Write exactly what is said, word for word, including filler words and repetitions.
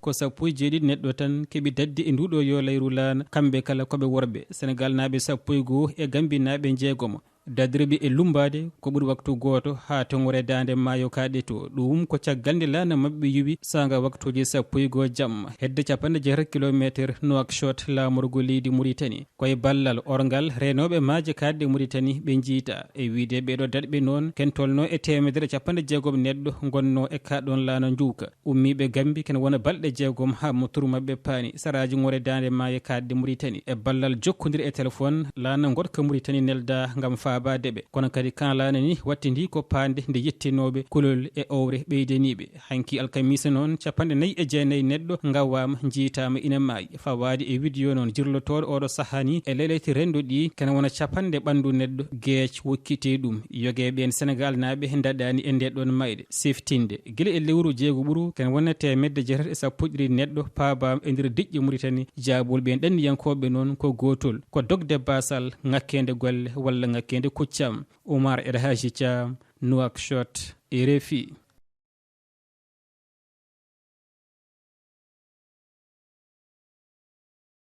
Ko sappo e jeeɗiɗi neɗɗo tan keɓi dadde e nduɗo yo layru laana, kamɓe kala koɓe worɓe. Senegal naaɓe sappo e goo e Gambi naaɓe jeegomo. Dadirɓe e lumbaade ko ɓuri waktu gooto haa tongore daande maayo kaaɗe to. Ɗum ko caggal nde laana maɓɓe yuwi saanga waktuuji sappo e goo jamma. Hedde capanɗe jeetati kilomeeter Nouakchott, laamorgo leydi Mauritanie. Koye ballal orngal reenooɓe maaje kaaɗe Mauritanie ɓe njiita. E wiide ɓeeɗo daɗɓe noon, ken tolno e teemedere capanɗe jeegom neɗɗo ngonno e kaaɗon laana njuuka. Ummiiɓe Gambi ken wona balɗe jeegom haa moturu maɓɓe paani saraaji ŋore daande maaye kaaɗde Mauritanie. E ballal jokkondir e téléphone, laana ngoɗka Mauritanie nelda ngam faabaade ɓe. Kono kadi kan laana ni wattindi ko paande nde yettinooɓe kulol e owre ɓeydaniiɓe. Hanki alkamisa noon, capanɗe nayi e jeenayi neɗɗo ngawaama, njiitaama ina maayi. Fawaade e widiyo noon, jirlotooɗo oɗo sahaa ni e leleti renndo ɗi, kene wona capanɗe ɓanndu neɗɗo geec wokkitee ɗum. Yogeeɓe en Senegal naaɓe ndaɗaani e nde ɗoon mayde. Seftinde, gila e lewru jeego ɓuru, kene wona teemedde jeetati e sappo e ɗiɗi neɗɗo paabaama e nder diƴƴe Mauritanie. Jaabuwol ɓeen ɗanniyankooɓe noon ko gootol, ko dogde baasal, ŋakkeende golle walla ŋakkeende kuccam. Oumar El Hadji Thiam, Nouakchott, R F I.